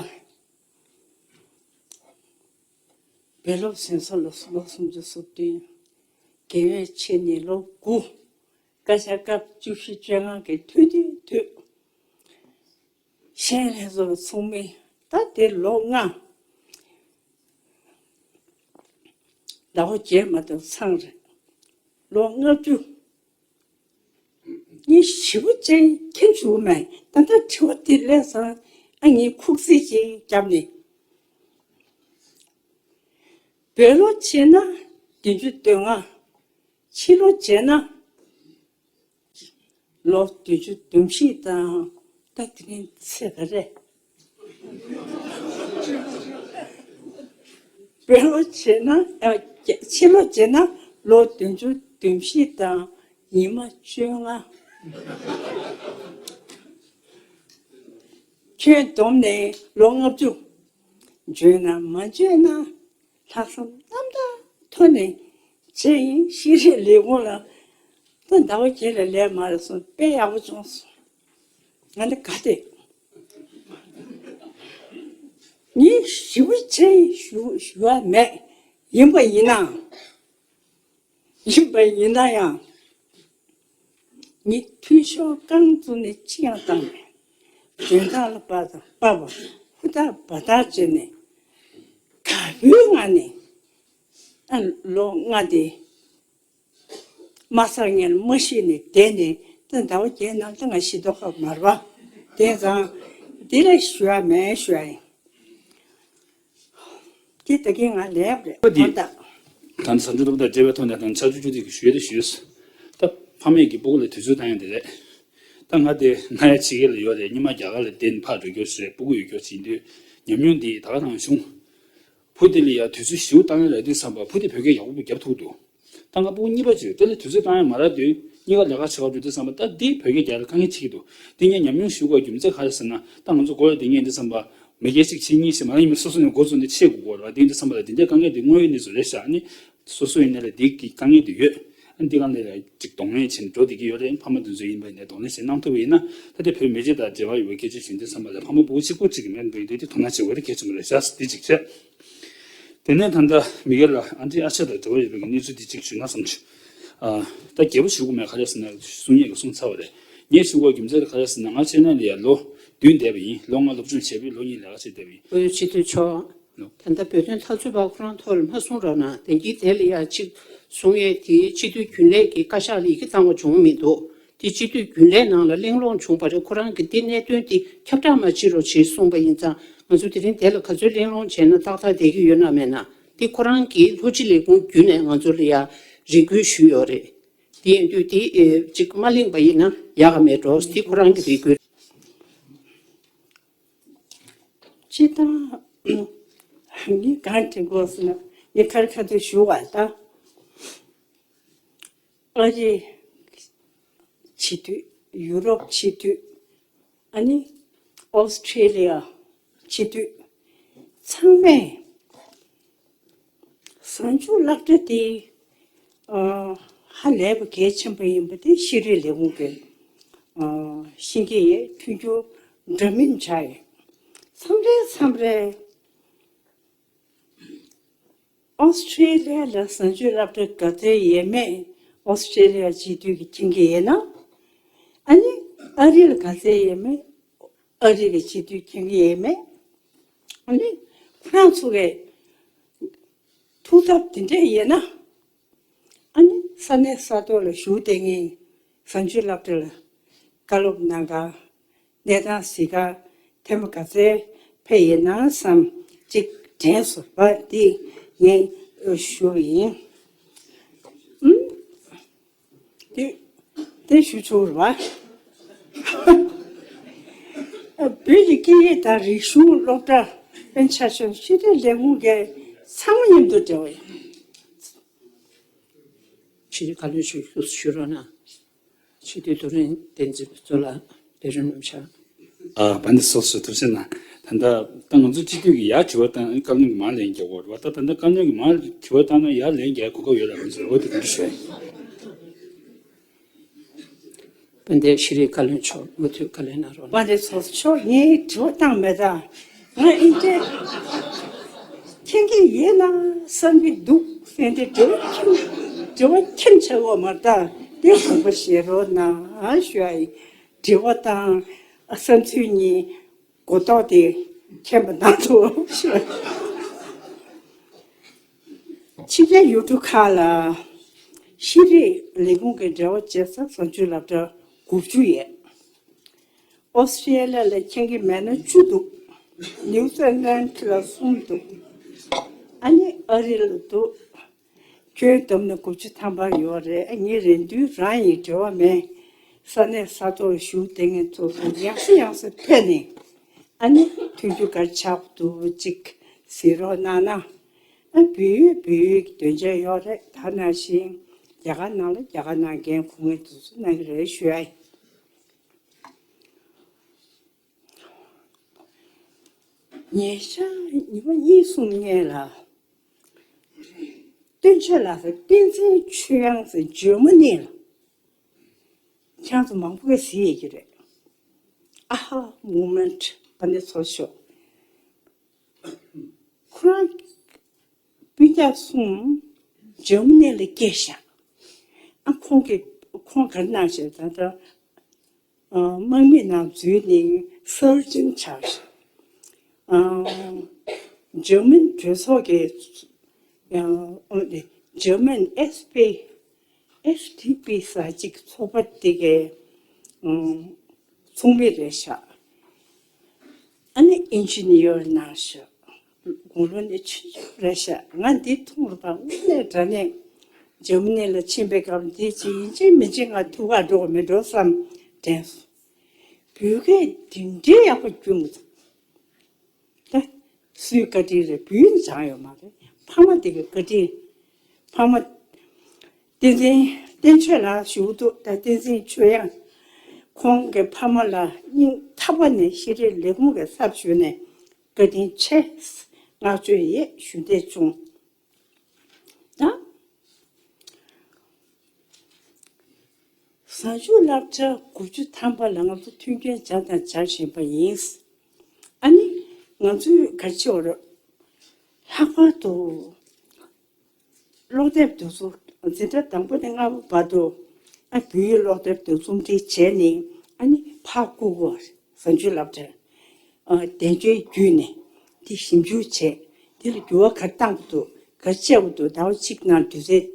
བོད་སློབ་ཟིན་ས་ལོ་ལོ་སུམ་ཅུ་སོ་བདུན། དགེ་བའི་ཆེད་ནས་ལོ་དགུ། བཀའ་ཤག་སྐབས་བཅུ་བཞི་བཅོ་ལྔ་གི་ཐུགས་འདུན་དུས། གཞན་ལྷན་ཚོགས་ཚོགས་མི་ད་དེ་ལོ་ལྔ། ཟླ་བ་བརྒྱད་མ་གཏོགས་ཚང་རེད། ལོ་ལྔ་བཅུ། ངས་ཞེ་པོ་ཅིག་མཁྱེན་བྱུང་མེད། ད་ལྟ་དྲི་བ་དེ་སླེབས་སོང་། ཨ་ངས་ཁུག་རྩིས་ཅིག་བརྒྱབ་ནས། བོད་ལོ་བྱས་ན་བདུན་ཅུ་དོན་ལྔ། ཕྱི་ལོ་བྱས་ན་ལོ་བདུན་ཅུ་དོན་བཞི་དང་། ད་དེ་རིང་ཚེས་ག་རེ། བོད་ལོ་བྱས་ན། ཨ། ཕྱི་ལོ་བྱས་ན་ལོ་བདུན་ཅུ་དོན་བཞི་དང་ཉི་མ་བཅོ་ལྔ། ཁྱོན་བསྡོམས་ནས་ལོ་ལྔ་བཅུ། འཇོན་ན་མ་འཇོན་ན་ལྷག་བསམ་རྣམ་དག་ཐོག་ནས་བྱས་ཡིན། ཤེས་རིག་ལས་ཁུངས་ལ་ད་ཟླ་བ་བརྒྱད་ལས་ལས་མ་རེད་སོང་། དཔེ་ཡག་པོ་བྱུང་སོང་། ང་འདི་ག་དེ། ངས་ཞེ་པོ་ཅིག་ཞུ་ཞུ་བ་མེད། ཡིན་པ་ཡིན་ན། ཡིན་པ་ཡིན་ན་ཡང་། ངས་འཐུས་ཤོར་རྐང་བཙུགས་ནས་ཅི་ཡང་བཏང་མེད། འཇོན་ཐང་ལ་དཔག་དང་དཔག་པ་ཧུར་ཐག་འབད་ཐག་བྱས་ནས་དགའ་པོའི་ངང་ནས། ཨ། ལོ་ལྔ་དེ་མ་ཚར་སྔོན་ལ་མ་ཤི་ནས་བསྡད་ནས། ད་ཟླ་བ་བརྒྱད་ནང་ད་ང་ཤི་མདོག་ཁ་མ་རེད་པ། དེ་ཙང་དེ་ལས་ཞུ་ཡ་མེད་ཞུ་ཡ་ཡིན། དེ་ད་གིན་ང་ལས་རེད། ཁོ་དེ་ད་ལྟ། ད་ལྟ་ཟ་འབྲུ་སློབ་དང་འབྲེལ་བའི་ཐོག་ནས་ད་ཆ་ཆུ་ཆུ་དེ་གི་ཞུ་ཡས་དེ་ཞུས། ད་ཕ་མས་ཀྱི་སྤུ་གུ་ལ་དུས་ཚོད་བཏང་ཡ་དེ་རེད། ད་ང་དེ་ན་ཡ་ཕྱི་རྒྱལ་ལ་ཡོད་རེད། སྔོན་མ་རྒྱ་གར་ལ་བསྡད་ནས་ཕར་འགྲོ་རྒྱུ་ཞིག་རེད། སྤུ་གུ་ཡོད་རྒྱུ་ཞིག་ཡིན་དུས། ཉམས་མྱོང་འདི་ད་ག་རང་བྱུང་། བུ་དེ་ལ་ཡ་དུས་ཚོད་ཞེ་པོ་བཏང་ཡ་རག་དུས་ཙམ་པ་བུ་དེ་བོད་སྐད་ཡག་པོ་རྒྱབ་ཐུབ་འདུག་ད་ང་སྤུ་གུ་གཉིས་པ་ཅིག་རེད། དེ་ལ་དུས་ཚོད་བཏང་ཡ་མ་རག་དུས་གཉིས་ཀ་ལས་ཀ་བྱེད་ག་འགྲོ་དུས་ཙམ་པ་ད་འདི་བོད་སྐད་རྒྱག་ཡ་ལ་དཀའ་ངལ་འཕྲད་ཀྱི་འདུག་འདི་ངས་ཉམས་མྱོང་ཞུ་དགོས་རྒྱུ་མཚན་ག་རེ་ཟེར་ན། ད་ང་ཚོ་སྒོ་ལ་བསྡད་མཁན་འདི་ཙམ་པ་མི་སྐྱ་གཅིག་བྱས་གཉིས་བྱས་མ་ཡིན་པ་སོ་སོ་ནས་འགོ་བཙུགས་ནས་ཆས་དགོས་ཀྱི་རེད་པ། དེ་འདི་ཙམ་པ་ལ་འདི་འདྲའི་དཀའ་ངལ་འདི་དངོས་ཡོད་གནས་ཚུལ་རེད་ཤག་ཨ་ནི་སོ་སོ་ཡིན་ན་ལས་འདི་གི་དཀའ་ངལ་འདི་ཡོད། ཨ་ནི་འདི་གང་ལས་ལ་ཅིག་གདོང་ལེན་བྱས་ནས་འགྲོ་བསྡད་ཀྱི་ཡོད་རེད། ཕ་མ་དེ་ཚོ་ཡིན་པ་ཡིན་ནའི་གདོང་ལེན་བྱེད་གནང་ཐུབ་པ་ཡིན་ན། ད་ལྟ་བོད་མི་སྤྱི་དང་འབྲེལ་བ་ཡོད་པའི་སྐད་ཆ་ཞིག་འདི་ཙམ་པ་ལ་ཕ་མ་སྤུ་གུ་གཅིག་པོ་གཅིག་གི་མེད་འགྲོ་ཡིན་དུས་དེ་དོ་སྣང་བྱེད་དགོས་རེད། གལ་ཆེན་པོ་རེད་ཤག་འདི་གཅིག་བྱས། དེ་ནས་ད་ལྟ་མི་སྒེར་ལ་ཨ་འདྲའི་ཨ་ཅག་དང་འབྲེལ་བ་ཡོད་པའི་གནས་ཚུལ་འདི་གཅིག་ཞུས་ན་བསམ་བྱུང་། ཨ། ད་རྒྱས་པོ་ཞུ་དགོས་མེད། ག་རེ་ཟེར་ན་གསུང་ཡས་ཀྱི་གསུང་ཚར་བ་རེད། ངས་ཞུ་དགོས་རྒྱུ་མཚན་དེ་ག་རེ་ཟེར་ན། ང་ཕྱི་ནང་ལ་ཡ་ལོ་བདུན་བསྡད་པ་ཡིན། ལོ་ལྔ་སློབ་སྦྱོང་བྱས་པའི་ལོ་གཉིས་ལས་ཀ་བྱས་བསྡད་པ་ཡིན། བོད་སྤྱི་འཐུས་མཆོག་ལོ། ད་ལྟ་བོད་དོན་འཐབ་རྩོད་པ་ཁོ་རང་ཐོག་ལ་མ་གསུང་རོགས་གནང་། དེང་གི་དེ་ལ་ཡ་གཅིག་གསུང་ཡས་དེ་སྤྱི་འཐུས་རྒྱུན་ལས་ཀྱི་བཀའ་ཤག་ལ་ཡི་གེ་བཏང་བ་བྱུང་མི་འདུག་དེ་སྤྱི་འཐུས་རྒྱུན་ལས་ནང་ལ་གླེང་སློང་བྱུང་བ་རེད། ཁོ་རང་གིས་འདི་གནད་དོན་འདི་ཁྱབ་བསྒྲགས་མ་བྱེད་རོགས་བྱེད་གསུངས་པ་ཡིན་ཙང་། ང་ཚོ་དེ་རིང་དེ་ལ་ག་ཚོད་གླེང་སློང་བྱས་ན་ཏག་ཏག་བསྡད་ཀྱི་ཡོད་ན་མེད་ན། འདི་ཁོ་རང་གིས་ལྷོ་སྤྱི་ལས་ཁུངས་བརྒྱུད་ནས་ང་ཚོ་ལ་ཡ་རེ་སྐུལ་ཞུས་ཡོད་རེད། དེ་ཡིན་དུས་དེ་ཨེ་གཅིག་མ་གླེང་པ་ཡིན་ན་ཡག་ག་མེད་འགྲོ། འདི་ཁོ་རང་གི་རེ་སྐུལ། སྤྱིར་བཏང་ངས་གང་དྲན་དགོས་ཟེར་ན། ངས་ཁ་རི་ཁ་ཐུག་ཞུ་བ་ད། ཨ་རི་སྤྱི་འཐུས། ཡུ་རོབ་སྤྱི་འཐུས། ཨ་ནི་ཨོ་སི་ཁྲེ་ལི་ཡ་སྤྱི་འཐུས་ཚང་མས་གཟའ་མཇུག་སློབ་གྲྭ་དེ་ཨ་ཧ་ལས་པ་གལ་ཆེན་པོ་ཡིན་པ་དེ་ཤེས་རིག་ལས་ཁུངས་ཀྱི་ཨ་ཤེས་ཀྱི་ཡོད། མཐུན་འགྱུར་འདྲ་མིན་ཆགས་ཡོད། མཚམས་རེ་མཚམས་རེ། ཨོ་སི་ཁྲེ་ལི་ཡ་ལ་གཟའ་མཇུག་སློབ་གྲྭ་ག་ཚོད་ཡོད་མེད་ཨོ་སི་ཁྲེ་ལི་ཡ་སྤྱི་འཐུས་ཀྱིས་མཁྱེན་གྱི་ཡོད་ན། ཨ་ནི་ཨ་རི་ལ་ག་ཚོད་ཡོད་མེད་ཨ་རི་གི་སྤྱི་འཐུས་མཁྱེན་གྱི་ཡོད་མེད། ཨ་ནི་ ཁྱེད་རང་ཚོ་གི་ཐུགས་འཚབ་དེ་འདྲས་ཡོད་ན། ཨ་ནི་ས་གནས་ས་ཐོག་ལ་བཞུགས་བསྡད་མཁན་གཟའ་མཇུག་སློབ་གྲྭ་ལ་བཀའ་སློབ་གནང་ག་གནས་སྟངས་གཟིགས་ག་ཐེངས་མ་ག་ཚད་ཕེབས་ཡོད་ན་བསམ་གཅིག་དྲན་སོང་བ་འདི་ངས་ཞུ་ཡིན། ཨུམ། དེ་དེ་ཞུ་ཆོག་རེད་བ། བོད་ཀྱི་སྐད་ཡིག་དང་རིག་གཞུང་སློབ་གྲྭ་དཔེ་ཆ་ཆེན་ཤེས་རིག་ལས་ཁུངས་ཀྱི་ཚང་མ་མཉམ་དུ་འབྲེལ་བ་ཡིན། ཕྱི་དྲིལ་བཀའ་བློན་མཆོག་ཞུ་ཞུ་རོགས་གནང་། སྤྱི་འཐུས་རྡོ་རིང་བསྟན་འཛིན་གཙོ་ལགས་ལས་རིམ་རྣམས་བཞག་ཨ་བན་དེ་སོ་སོ་ཐུགས་སེམས་ན། ད་ལྟ་ད་ང་ཚོ་སྤྱི་འཐུས་ཀྱི་ཡར་དྲི་བ་བཏང་བཀའ་བློན་གྱི་མར་ལན་རྒྱག་དགོས་རེད་བ། ད་ད་ལྟ་བཀའ་བློན་གྱི་མར་དྲི་བ་བཏང་ན་ཡར་ལན་རྒྱག་གོ་སྐབས་ཡོད་ལ་མི་ཚོར་འོ་དེ་ག་འདྲ་ཞུ་ཡ་ཡིན། བན་དེ་ཤེས་རིག་བཀའ་བློན་མཆོག་མུ་མཐུད་བཀའ་ལན་གནང་རོགས་གནང་། བན་དེ་ཚོ་མཆོག་ངས་དྲི་བ་བཏང་མེད་ད། ང་ཨིན་ཏྲེ། མཁྱེན་གྱི་ཡོད་ན་བསམ་གྱི་འདུག་ཟེར་ཏེ་དྲི་བ་ཁྱིམ་དྲི་བ་ཁྱིམ་ཆེ་བོ་མ་ལྟ་དེ་དགོངས་པ་བཞེས་རོགས་གནང་ཞུ་ཡ་ཡིན། དྲི་བ་དང་བསམ་ཚུལ་གཉིས་གོ་རྟོགས་དེ་མཁྱེན་པ་གནང་ཐུབ་ཞུ། ཕྱི་རྒྱལ་ཡུལ་གྲུ་ཁག་ལ་ཤེས་རིག་ལས་ཁུངས་ཀྱི་འབྲེལ་བ་བྱེད་ས་གཟའ་མཇུག་སློབ་གྲྭ་དགུ་བཅུ་ཡོད། ཨོ་སི་ཀྲི་ལི་ཡ་ལ་མཁྱེན་གྱི་མེད་ན་བཅུ་འདུག་ནིའུ་ཛི་ལན་ལ་གསུམ་འདུག་ཨ་ནི་ཨ་རི་ལ་འདུག་ཁྱོན་བསྡོམས་ན་དགུ་བཅུ་ཐམ་པ་ཡོད་རེད། ངས་རེ་འདུན་རང་ཡིན་འབྲེལ་བ་མེད། ས་གནས་ས་ཐོག་བཞུགས་བསྡད་མཁན་ཚོ་ཚོ་ཡང་སེ་ཡང་སེ་ཕེབས་ནས་ཨ་ནི་མཐུན་འགྱུར་ག་རེ་ཆགས་འདུག་ཅིག་གཟིགས་རོགས་གནང་ན། ཨ་བོད་ཡིག་བོད་ཡིག་གི་དོན་ཆེན་ཡོད་རེད། ད་ནང་བཞིན་རྒྱ་གར་ནང་ལ་རྒྱ་གར་ནང་འགན་འཁུར་མཁན་དེ་ཚོ་གནང་གི་རེད་ཞུ་ཡ་ཡིན། ཉེ་ཆར་ཉི་མ་གཉིས་གསུམ་སྔོན་ལ་སྟོན་ཆོས་ལགས་ཟེར་བསྟན་འཛིན་ཆོས་དབྱངས་ཟེར་འཇར་མ་ནི་ལ་ཁྱེད་ཚོ་མང་པོ་གིས་གཟིགས་ཡོད་ཀྱི་རེད། ཨ་ཧ་མུ་མེན་ཊི་བ་ནི་ཚོ་ཤོག་ཁོ་རང་སྤུན་ཀྱག་གསུམ་འཇར་མ་ནི་ལ་སྐྱེས་ཤག་ཨ་ཁོང་གིས་ཁོང་ག་རེ་གནང་ཤག་ད་ལྟ་དམག་མི་ནང་འཛུལ་ནས་སར་ཇན་ཆགས་ཤག་འཇར་མན་གྲོས་ཚོགས་ཀྱི་འཇར་མན་ཨེས་པི་ཨེས་ཊི་པི་ཟེར་ཅིག་ཚོགས་པ་དེ་གའི་ཚོགས་མི་རེད་ཤག་ཨ་ནི་ཨིན་ཇི་ནི་ཡར་གནང་ཤག་དགུང་ལོ་ནི་ཆུང་ཆུང་རེད་ཤག་ང་འདི་མཐོང་རུ་བ་དངོས་གནས་དྲང་གནས་འཇར་མ་ནི་ལ་ཕྱིན་པའི་སྐབས་འདི་ཅི་ཡིན་གཅིག་མིན་གཅིག་ང་ཐུག་ག་འགྲོ་གི་མི་འགྲོ་བསམ་དྲན་སོང་། བོད་སྐད་འདི་འདྲའི་ཡག་པོ་སྐྱོན་གྱི་འདུག་ད་སུའི་བཀའ་དྲིན་རེད། བོད་ཡིག་སྦྱང་ཡོད་མ་རེད། ཕ་མ་དེ་གི་བཀའ་དྲིན། ཕ་མ་བསྟན་འཛིན་བསྟན་ཆོས་ལགས་ཞུ་འདུག་ད་བསྟན་འཛིན་ཆོས་དབྱངས་ཁོང་གི་ཕ་མ་ལ་སྙིང་ཐག་པ་ནས་ཤེས་རིག་ལས་ཁུངས་ཀྱི་ཚབ་ཞུས་ནས་བཀའ་དྲིན་ཆེ་བསྔགས་བརྗོད་ཡོད་ཞུ་འདོད་བྱུང་། ད་གཟའ་མཇུག་སློབ་གྲྭ་དགུ་བཅུ་ཐམ་པ་ལ་ང་ཚོ་མཐུན་རྐྱེན་སྦྱར་དང་སྦྱར་བཞིན་པ་ཡིན། ཨ་ནི་ང་ཚོས་ག་རེ་བྱེད་དགོས་རེད། ལྷག་པར་དུ་ཀློག་དེབ་དེ་ཚོ་འཛིན་གྲྭ་དང་པོ་ནས་ལྔ་པ་བར་དུ་ཨ་བོད་ཡིག་ཀློག་དེབ་དེ་རྩོམ་སྒྲིག་བྱས་ནས་ཨ་ནི་ཕར་བསྐུར་དགོས་རེད། གཟའ་མཇུག་སློབ་གྲྭར། ཨ་དལ་འབྱོར་བརྒྱུད་ནས་དེ་ཞིབ་འཇུག་བྱས། དེ་ལ་འགྱུར་བ་ག་རེ་བཏང་དགོས་འདུག་ག་རེ་བྱེད་དགོས་འདུག་ཟླ་བ་གཅིག་ནང་དུས་ཚོད་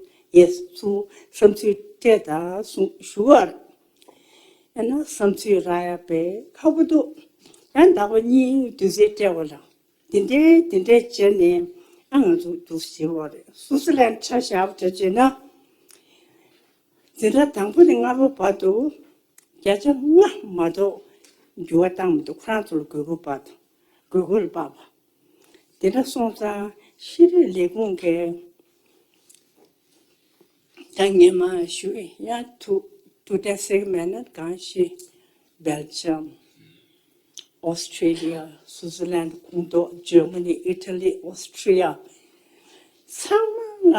ཡས་ཚུར་བསམ་ཚུལ་སྤྲད་དང་གསུངས་ཞུ་བར། ཡང་ན་བསམ་ཚུལ་རག་ཡ་དཔེ་ཁག་པོ་འདུག་ཡང་ཟླ་བ་གཉིས་དུས་ཚོད་སྤྲད་པ་ལ་འདི་འདྲའི་འདི་འདྲའི་བྱས་ནས་ཨ་ང་ཚོ་འདུག་ཟེར་བ་རེད། སུ་ཙི་ལན་ཆ་བཞག་པ་འདྲ་བྱས་ན། འཛིན་གྲྭ་དང་པོ་ནས་ལྔ་པ་བར་དུ་བརྒྱ་ཆ་ལྔ་མ་གཏོགས་འགྱུར་བ་བཏང་མི་འདུག་ཁོ་རང་ཚོ་ལ་དགོས་མཁོ་བར་དུ་དགོས་མཁོ་ལ་དཔག་པ། དེ་འདྲ་སོང་ཙང་ཤེས་རིག་ལས་ཁུངས་ཀྱི་ད་ངས་མ་ཞུ་ཡ་ཐུགས་ཐུགས་གཏན་སེལ་མེད་ན་གང་ཞིག་སྦེལ་ཇམ། ཨོ་སི་ཀྲེ་ལི་ཡ། སུའུ་ཙི་ལན། ཁོངས་གཏོགས་འཇར་མ་ནི། ཨི་ཊ་ལི། ཨོ་སི་ཀྲི་ཡ། ཚང་མ་ལ་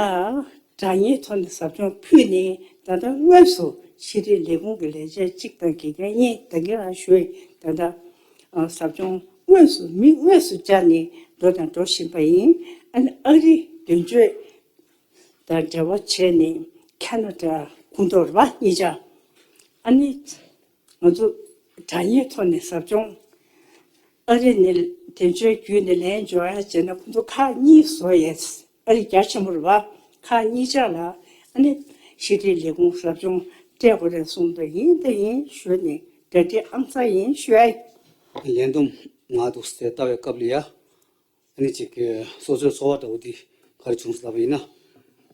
དྲ་བརྙན་ཐོག་ནས་ཟབ་སྦྱོང་ཕུལ་ནས་ད་ལྟ་དངོས་སུ་ཤེས་རིག་ལས་ཁུངས་ཀྱི་ལས་བྱེད་གཅིག་དང་དགེ་རྒན་གཉིས་ད་གིན་རང་ཞུས། ད་ལྟ་ཨ་ཟབ་སྦྱོང་དངོས་སུ་མི་དངོས་སུ་བཅར་ནས་འགྲོ་དང་འགྲོ་བཞིན་པ་ཡིན། ཨ་ནི་ཨ་རི་དོན་གཅོད་དང་འབྲེལ་བ་བྱས་ནས་ཁ་ན་ཌ་ཁོངས་གཏོགས་རེད་པ། གཉིས་ཆ་ཨ་ནི། ང་ཚོ་དྲ་བརྙན་ཐོག་ནས་ཟབ་སྦྱོང་ཨ་རི་ནས་ དོན་གཅོད་བརྒྱུད་ནས་ལན་འབྱོར་ཡ་བྱས་ན་ཁོང་ཚོ་ཁག་གཉིས་བཟོ་ཡས། ཨ་རི་རྒྱ་ཆེན་པོ་རེད་བ། ཁག་གཉིས་ཆ་ལ་ཨ་ནི་ཤེས་རིག་ལས་ཁུངས་རབ་བྱུང་སྤྲད་དགོས་རེད་གསུངས་པ་ཡིན། ད་ཡིན་ཞུས་ནས་གྲ་སྒྲིག་ཨང་གསར་ཡིན་ཞུ་ཡ། ལན་འདུམ་ང་འདུག་ཟེར་ལྟ་བའི་སྐབས་ལ་ཡ། ཨ་ནི་ཅིག་གི་སོ་སོའི་ཚོར་བ་འདྲ་བོ་འདི་ག་རེ་བྱུང་ཟེར་ལབ་པ་ཡིན་ན།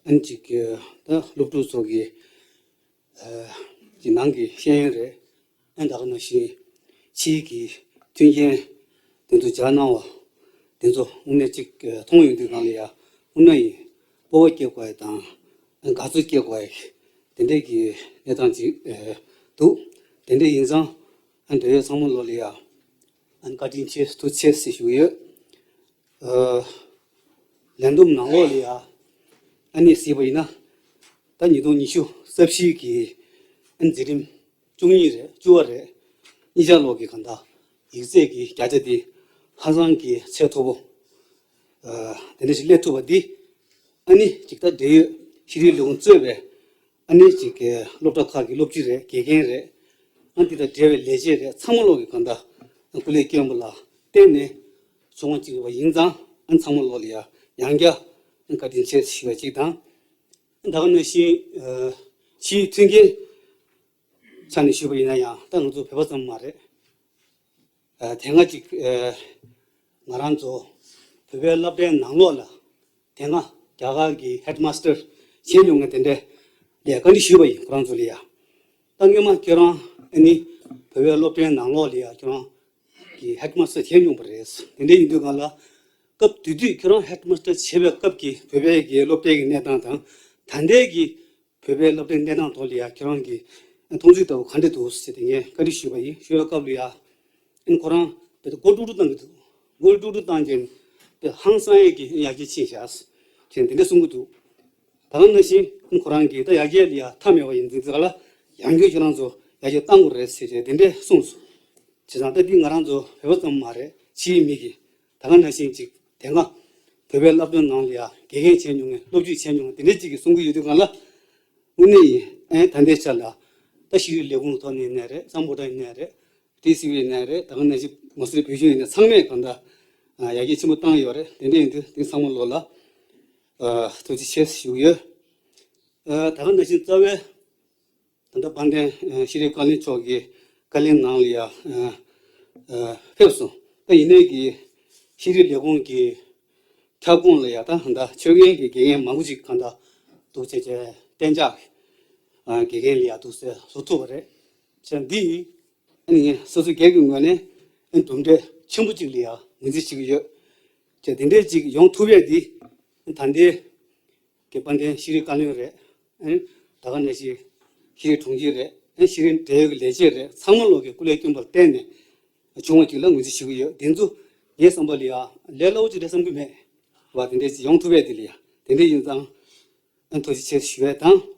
ཨ་ནི་ཅིག་གི་ད་སློབ་ཕྲུག་ཚོ་གི་ཨ་གི་ནང་གི་ཤེས་ཡོན་རེད། ཨ་ནི་ད་ག་ནང་བཞིན་ཕྱིའི་གི་མཐུན་རྐྱེན་དེ་ཚོ་སྦྱར་གནང་བ་དེ་ཚོ་དངོས་གནས་ཅིག་མཐོང་ཡོང་དུས་སྒང་ལ་ཡ་དངོས་གནས་ཡིན་སྤོབས་པ་སྐྱེ་དགོས་ཡ་དང་དགའ་ཚོར་སྐྱེ་དགོས་ཡ་དེ་འདྲས་ཀྱི་གནས་སྟངས་ཅིག་འདུག་དེ་འདྲས་ཡིན་ཙང་ཨ་འབྲེལ་ཡོད་ཚང་མ་ལོ་ལ་ཡ་ཨ་བཀའ་དྲིན་ཆེ་ཐུགས་རྗེ་ཆེ་ཞུ་གི་ཡོད། ལན་འདུམ་ནང་ལོགས་ལ་ཡ་ཨ་ནི་གཟིགས་པ་ཡིན་ན་ད་ཉིས་སྟོང་ཉི་ཤུ་རྩ་བཞི་གི་ཨ་འཛིན་རིམ་བཅུ་གཉིས་རེད། བཅུ་པ་རེད། གཉིས་ཆ་ལོག་གི་གང་ལྟར་ཡིག་ཚད་ཀྱི་བརྒྱ་ཆ་དེ་ཧ་ཅང་གི་ཚད་མཐོ་པོ་དེ་འདྲ་ཞིག་སླེབས་ཐུབ་པ་འདི་ཨ་ནི་ཅིག་ད་འབྲེལ་ཡོད་ཤེས་རིག་ལས་ཁུངས་གཙོས་པའི་ཨ་ནི་ཅིག་གི་སློབ་གྲྭ་ཁག་གི་སློབ་སྤྱི་རེད། དགེ་རྒན་རེད། ཨ་འདི་དང་འབྲེལ་བའི་ལས་བྱེད་རེད། ཚང་མ་ལོག་གི་གང་ལྟར་སྐུ་ལས་བསྐྱོན་པ་ལ་བརྟེན་ནས་བྱུང་བ་ཅིག་ཡིན་པ་ཡིན་ཙང་ཨ་ཚང་མ་ལོག་ལ་ཡ་ཡང་བསྐྱར་བཀའ་དྲིན་ཆེ་ཞུ་བ་ཅིག་དང་། ད་ག་ནང་བཞིན་ཕྱིའི་མཐུན་རྐྱེན་ཆ་ནས་ཞུས་པ་ཡིན་ན་ཡང་ད་ང་ཚོ་བོད་པ་ཙམ་མ་རེད། དེ་སྔ་ཅིག་ང་རང་ཚོ་བོད་པའི་སློབ་གྲྭའི་ནང་ལོགས་ལ་དེ་སྔ་རྒྱ་གར་གྱི་ཧེཌ་མ་སི་ཊར་བྱས་མྱོང་མཁན་དེ་འདྲས་ལ་བཀའ་འདྲི་ཞུས་པ་ཡིན། ཁོ་རང་ཚོ་ལ་ཡ། ད་སྔོན་མ་ཁྱོད་རང་ཨ་ནི་བོད་པའི་སློབ་གྲྭའི་ནང་ལོགས་ལ་ཡ་ཁྱོད་རང་གི་ཧེཌ་མ་སི་ཊར་བྱས་མྱོང་པ་རེད། དེ་འདྲ་ཡིན་དུས་སྒང་ལ་སྐབས་དེ་དུས་ཁྱོད་རང་ཧེཌ་མ་སི་ཊར་བྱས་པའི་སྐབས་ཀྱི་བོད་པའི་གི་སློབ་གྲྭའི་གི་གནས་སྟངས་དང་ད་ལྟའི་གི་བོད་པའི་སློབ་གྲྭའི་གནས་སྟངས་ཐོག་ལ་ཡ་ཁྱོད་རང་གི་མཐོང་ཚུལ་ལྟ་བུ་ག་འདྲ་འདུག་ཟེར་ཏེ་ངས་བཀའ་འདྲི་ཞུས་པ་ཡིན། ཞུས་པའི་སྐབས་ལ་ཡ་ཨ་ནི་ཁོ་རང་དེ་ལྟར་མགོ་ཀྲུག་ཀྲུག་བཏང་གི་འདུག་མགོ་ཀྲུག་ཀྲུག་བཏང་རྐྱེན་དེ་ཧང་སང་ཡས་ཀྱི་ཡར་རྒྱས་ཕྱིན་བཞག་ཟེར་དེ་འདྲ་གསུང་གི་འདུག་ད་ག་ནང་བཞིན་ཁོ་རང་གིས་ད་ཡར་རྒྱས་ལ་ཡ་མཐའ་མེད་པ་ཡིན་ཙང་ལ་ཡང་བསྐྱར་ཁྱོད་རང་ཚོ་ཡར་རྒྱས་གཏང་དགོས་རེད་ཟེར་ཏེ་དེ་འདྲས་གསུངས་སོང་། བྱས་ཙང་ད་འདི་ང་རང་ཚོ་བོད་པ་ཙམ་མ་རེད། ཕྱིའི་མི་གིས་ད་ག་ནང་བཞིན་ཅིག་དེ་སྔ་བོད་པའི་སློབ་གྲྭ་ནང་ལ་ཡ་དགེ་རྒན་བྱས་མྱོང་མཁན་སློབ་སྤྱི་བྱས་མྱོང་མཁན་དེ་འདྲས་ཅིག་གིས་གསུང་གི་ཡོད་དུས་སྒང་ལ་དངོས་གནས་ཡིན། ཨེ་ད་ལྟའི་ཆ་ལ་ད་ཤེས་རིག་ལས་ཁུངས་ཐོག་ནས་ཡིན་ནའི་རེད། གཙང་པོ་ད་ཡིན་ནའི་རེད། ཏི་སི་ཝི་ཡིན་ནའི་རེད། ད་ག་ནང་བཞིན་མ་སུ་རི་བོད་གཞུང་ཡིན་ནའི་ཚང་མས་གང་ལྟར་ཡར་རྒྱས་ཆེན་པོ་བཏང་ཡོད་རེད། དེ་འདྲ་ཡིན་དུས་དེ་ཚང་མ་ལོག་ལ་ཐུགས་རྗེ་ཆེ་ཞུ་གི་ཡོད། ད་ག་ནང་བཞིན་རྩ་བའི་ད་ལྟ་དཔལ་ལྡན་ཤེས་རིག་བཀའ་བློན་མཆོག་གི་བཀའ་ལན་ནང་ལ་ཡ་ཕེབས་སོང་། ད་ཡིན་ནའི་གི་ཤེས་རིག་ལས་ཁུངས་ཀྱི་ཁྱབ་ཁོངས་ལ་ཡ་ད་ད་ཆོས་མཁན་གྱི་དགེ་རྒན་མང་པོ་ཅིག་གང་ལྟར་འདུག་བྱས་བྱས་གཏན་འཇགས་དགེ་རྒན་ལ་ཡ་འདུག་ཟེར་བཟོ་ཐུབ་པ་རེད། བྱས་འདི་ཨ་ནི་ངས་སོ་སོའི་སྒེར་གྱི་ངོས་ནས་ཨ་ནི་གྲུབ་འབྲས་ཆེན་པོ་ཅིག་ལ་ཡ་ངོས་འཛིན་བྱེད་ཀྱི་ཡོད། བྱས་དེ་འདྲས་ཅིག་ཡོང་ཐུབ་ཡས་འདི་ད་ལྟའི་གི་དཔལ་ལྡན་ཤེས་རིག་བཀའ་བློན་རེད། ཨ་ནི་ད་ག་ནང་བཞིན་ཤེས་རིག་དྲུང་ཆེ་རེད། ཨ་ནི་ཤེས་རིག་འབྲེལ་ཡོད་ཀྱི་ལས་བྱེད་རེད། ཚང་མ་ལོག་གི་སྐུ་ལས་བསྐྱོན་པར་བརྟེན་ནས་བྱུང་བ་ཅིག་ལ་ངོས་འཛིན་ཞུ་གི་ཡོད། དེ་ཚོ་ངའི་བསམ་པ་ལ་ཡ་ལས་སླ་བོ་ཅིག་རེད་བསམ་གྱི་མེད་བ། དེ་འདྲས་ཅིག་ཡོང་ཐུབ་ཡས་དེ་ལ་ཡ་དེ་འདྲས་ཡིན་ཙང་ཨ་ནི་ཐུགས་རྗེ་ཆེ་ཞུ་ཡས་དང་